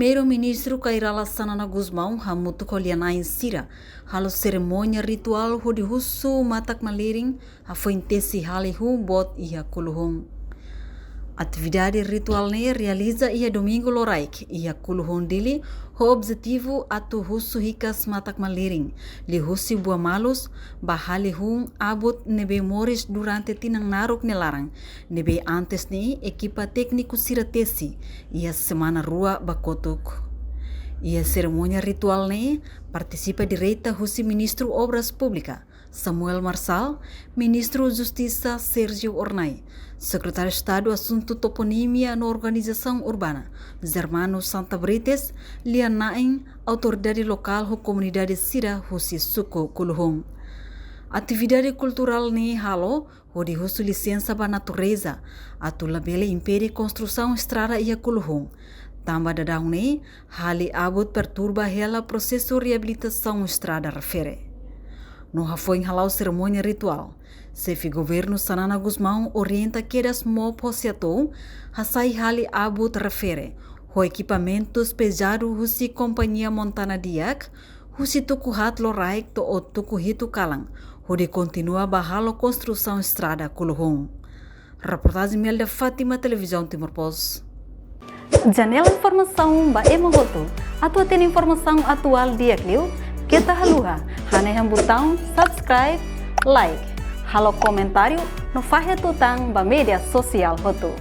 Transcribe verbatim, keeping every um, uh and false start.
Primeiru-Ministru Kay Rala Xanana Gusmão hamutuk ho lia-na'in sira halo serimónia rituál hodi husu matak-malirin hafoin tesi hali hun boot iha Kuluhun. Atividade rituál ne'e realiza iha Domingu loraik iha Kuluhun, Dili, ho objetivu atu husu hikas matak-malirin liuhusi buah malus ba hali hun abut ne'ebé moris durante tinan naruk nia laran, ne'ebé antes ne'e ekipa tékniku sira tesi iha semana rua ba kotuk. Iha serimónia rituál ne'e partisipa direta husi Ministru Obras Públikas, Samuel Marçal, Ministru Justisa, Sérgio Hornai, Sekretáriu Estadu Asuntu Toponímia no Organizasaun Urbana, Germano Santa Brites, lia-na'in, autoridade lokál ho komunidade sira husi suku Kuluhun. Atividade kulturál ne'e halo hodi husu lisensa ba natureza atu labele impede konstrusaun estrada iha Kuluhun. Tanba daudaun ne'e hali abut perturba hela prosesu reabilitasaun estrada refere. No hafoin hala'o serimónia rituál, Xefe Governu Xanana Gusmão orienta kedas MOP Hosiatou hasai hali abut refere ho ekipamentus pezadu husi kompañia Montana Diak, husi tuku haat loraik to'o tuku hitu kalan, hodi kontinua ba halo konstrusaun estrada Kuluhun. Reportajen Melda Fátima, Televizaun Timor Post. Janela informasaun ba ema hotu. Atu hatene informasaun atuál di'ak liu, keta haluha hanehan butaun subscribe, like, halo komentáriu no fahe tutan ba média sosiál hotu.